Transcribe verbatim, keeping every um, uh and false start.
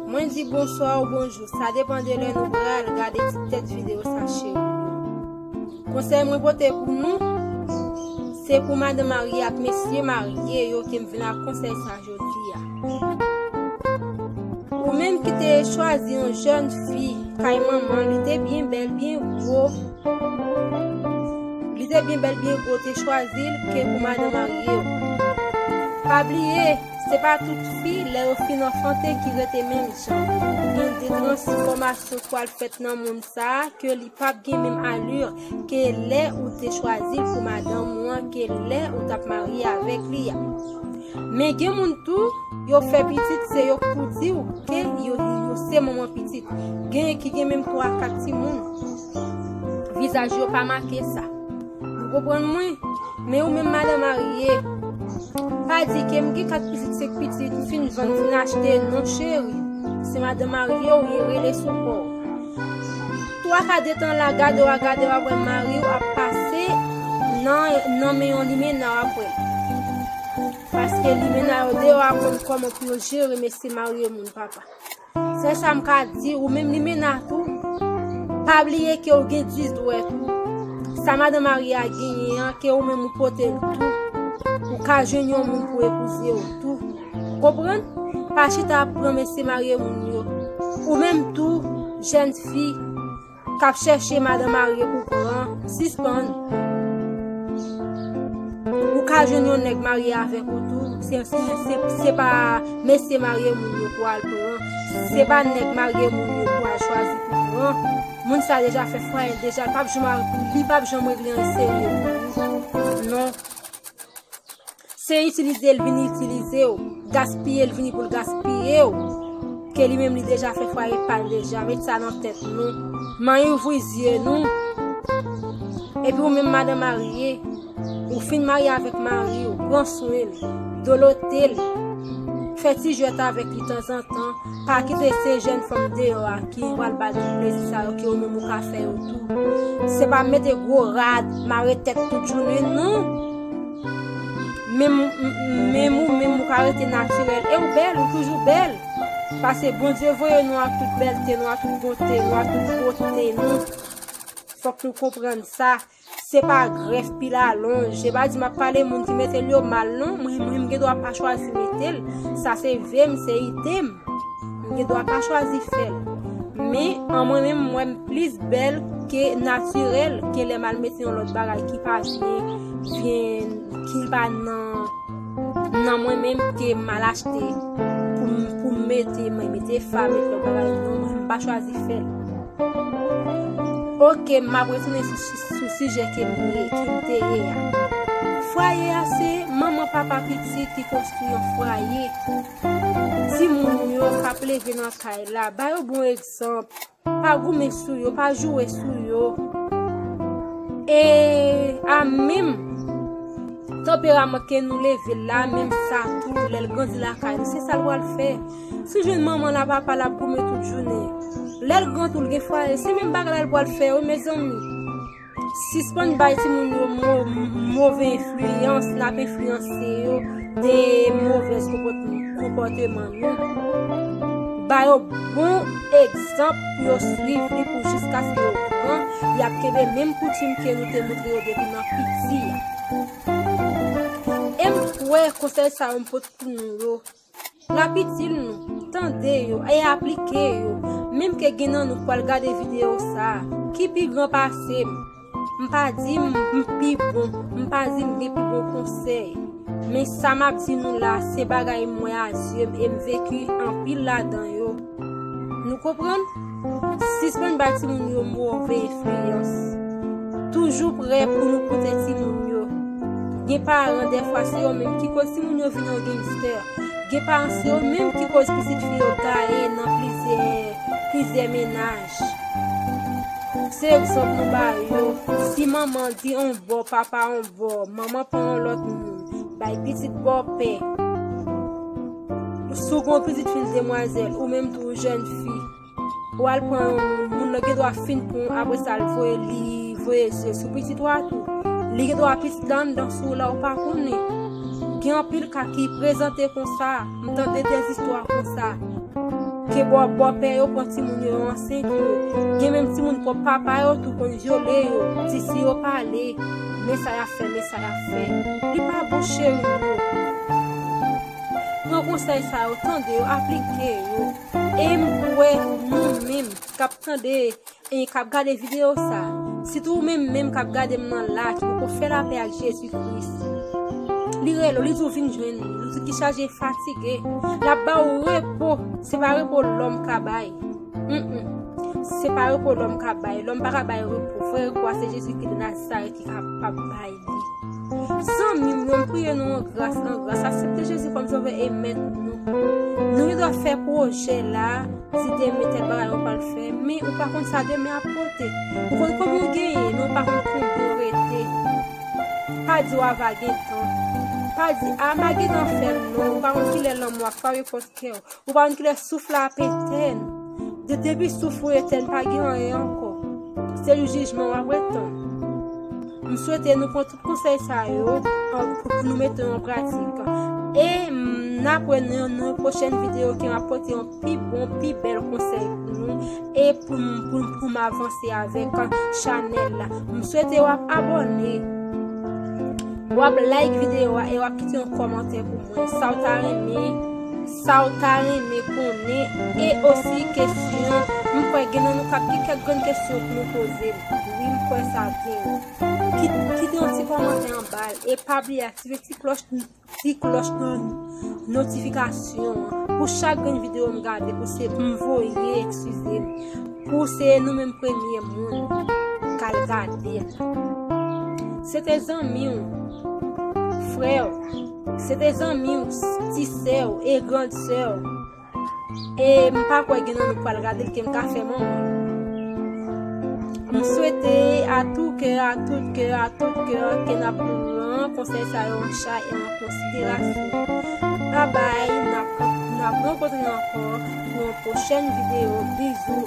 Mwen di bonswa ou bonjou, sa depann de lè nou pral gade ti tèt videyo sa, cheri. Konsèy mwen pote pou nou, se pou madanm marye ak mesye marye yo ke m vin ak konsèy sa jodi a. Ou menm ki te chwazi yon jèn fi kay manman, li te byen bèl, byen gwo. Li te byen bèl, byen gwo, te chwazi l ke pou madanm marye w. Pa bliye, se pa tout fi, lè yo fin anfante, ki rete menm jan. Gen de transfòmasyon k pral fèt nan mond sa a, ke li p ap gen menm alè ke lè ou te chwazi l pou madanm ou an, ke lè ou t ap marye avèk li a. Men gen moun tou, yo fè pitit, se yo k pou di w ke yo, yo se manman pitit. Gen ki gen menm twa, kat timoun. Vizaj yo pa make sa. Ou konprann mwen? Men ou menm madanm marye, pa di ke m gen kat pitit, senk pitit, m fin vann, m fin achte, non cheri. Se madanm marye w ye, rele sou kò w. Twa ka de tan la, gade w a, gade w a, wè mari w ap pase nan, nan men yon limena w ap wè. Paske limena yo deyò a konn kòman pou yo jere mesye marye moun, papa. Se sa m ka di, ou menm limena tou, pa bliye ke ou gen dis dwèt ou. Sa madanm marye a genyen an, ke ou menm ou pote l tou. Ou ka jwenn yon moun pou epouze w tou. Konprann? Pa chita ap pran mesye marye moun yo. Ou menm tou, jèn fi k ap chèche madanm marye pou pran, sispann. Ou ka jwenn yon nèg marye avèk ou tou, se, se, se, se pa mesye marye moun yo pou al pran. Se pa nèg marye moun yo pou al chwazi pou pran. Moun sa deja fè fwaye l deja, l p ap janm, li p ap janm regle anyen serye pou ou. Non. Se itilize l vin itilize w, gaspiye l vini pou l gaspiye w, ke li menm li deja fè fwaye pa l deja, met sa nan tèt nou. Manyen ouvri zye nou. Epi ou menm madanm marye, ou fin marye avèk mari w, pran swen l, dolote l, fè ti jwèt avèk li tanzantan, pa kite se jèn fanm deyò a ki pral ba l tout plezi sa yo ke ou menm ou ka fè yo tou. Se pa mete gwo rad, mare tèt tout jounen, non. Menm, menm ou, menm ou ka rete natirèl. E ou bèl, ou toujou bèl. Paske Bondye voye nou ak tout bèlte nou, ak tout bonte nou, ak tout bote nou. Fòk nou konprann sa. Se pa grèf pil alonj. E pa di m ap pale moun ki mete l yo mal, non. Mwen, mwen, m gen dwa pa chwazi mete l. Sa se ve m, se ide m. M gen dwa pa chwazi fè l. Men, an mwen menm, m wè m plis bèl ke natirèl, ke lè m al mete yon lòt bagay ki pa byen, byen, ki pa nan, nan mwen menm, ke m al achte pou m, pou m mete, mwen mete fa, mete lòt bagay. Non, mwen, m pa chwazi fè l. Oke, m ap retounen sou, sou, sou sijè ke m ye, ke m te ye a. Fwaye a se manman, papa, pitit ki konstwi yon fwaye. Timoun yo k ap leve nan kay la, ba yo bon egzanp. Pa goumen sou yo, pa joure sou yo. E a menm tanperaman ke nou leve la, menm sa tou, lè l grandi lakay nou, se sa l pral fè. Si w jwenn manman la, papa la ap goumen tout jounen, lè l gran tou, l gen fwaye, se menm bagay la l pral fè, wi, mezanmi. Sispann bay timoun yo mo-, move enfliyans, n ap enfliyanse yo de movèz konpòt-, konpòteman nou. Ba yo bon egzanp pou yo swiv li pou jiskaske yo gran, y ap kenbe menm koutim ke nou te montre yo depi nan piti a. E m kwè konsèy sa yo m pote pou nou yo, l ap itil nou. Tande yo e aplike yo. Menm ke gen nan nou k pral gade videyo sa a, ki pi gran pase m, m pa di m, m pi bon, m pa di m gen pi bon konsèy. Men sa m ap di nou la, se bagay m wè a zye m e m veki anpil ladan yo. Nou konprann? Sispann bay timoun yo move enfliyans. Toujou prè pou nou koute timoun yo. Gen paran, dèfwa, se yo menm ki koz timoun yo vin yon gangstè. Gen paran, se yo menm ki koz pitit fi yo gaye nan plizyè, plizyè mennaj. Se egzanp nou ba yo. Si manman di on bò, papa on bò, manman pran yon lòt moun, bay pitit bòpè. Si w gen yon pitit fi, demwazèl, ou menm tou, jèn fi, w al pran yon moun, moun nan gen dwa fin pran w, apre sa, l voye, li voye zye sou pitit ou a tou. Li gen dwa pitit la anndan sou w la, ou pa konnen. Gen anpil ka ki prezante konsa, m tande de zistwa konsa. Ke bò, bòpè yo pran timoun yo, yo ansent yo. Gen menm timoun pwòp papa yo tou konn vyole yo, di si yo pale, men sa y ap fè, men sa y ap fè. Li pa bon cheri yo. Pran konsèy sa yo, tande yo, aplike yo. E m kwè nou menm k ap tande e k ap gade videyo sa, sitou ou menm menm k ap gade m nan la, ki poko fè lapè ak Jezi Kris, li rele w, li di w vin jwenn li, li di ki chaje fatige, l ap ba w repo, se pa repo lòm ka bay. Mm-mm. Se pa repo lòm ka bay, lòm pa ka bay repo. Vrè repo a se Jezi ki de Nazarèt ki kapab bay li. Zanmi m yo, m priye nou an gras, an gras, aksepte Jezi kòm Sovè e Mèt nou. Nou gendwa fè pwojè la, di demen tèl bagay ou pral fè, men ou pa konn sa demen ap pote. Ou konn kòman w genyen, men ou pa konn konbyen w rete. Pa di w ava gen tan. Pa di, a, m a gentan fè l, non. Ou pa konn kilè lanmò ap frape pòt kè w. Ou pa konn kilè souf la ap etèn. De, depi souf ou etèn, pa gen anyen ankò. Se jou jijman w ap ret tann. M swete nou pran tout konsèy sa yo, an, pou, pou nou mete yo an pratik. E m, n ap wè nan, nan yon pwochèn videyo ke m ap pote yon pi bon, pi bèl konsèy pou nou. E pou m, pou, pou m avanse avèk, a, chanèl la. M swete w ap abòne. W ap like videyo a e w ap kite yon kòmantè pou mwen. Sa w ta renmen, sa w ta renmen konnen. E osi kesyon, m kwè gen nan nou k ap gen kèk grenn kesyon pou nou poze m. Wi, m kwè sa byen. Kit-, kite yon ti kòmantè anba l. E pa bliye aktive ti klòch, ti klòch nan notifikasyon an. Pou chak grenn videyo m gade, pou se pou m voye, eskize m. Pou se nou menm premye moun k al gade l. Se te zanmi w, frè w, se te zanmi w, ti sè w e grann sè w. E m pa kwè gen nan nou k pral gade l ke m ka fè manman. M swete a tou kè, a tout kè, a tout kè, ke n ap pran konsèy sa yo an chay e an konsiderasyon. Babay, n ap, n ap rankontre ankò pou yon pwochèn videyo. Bizou.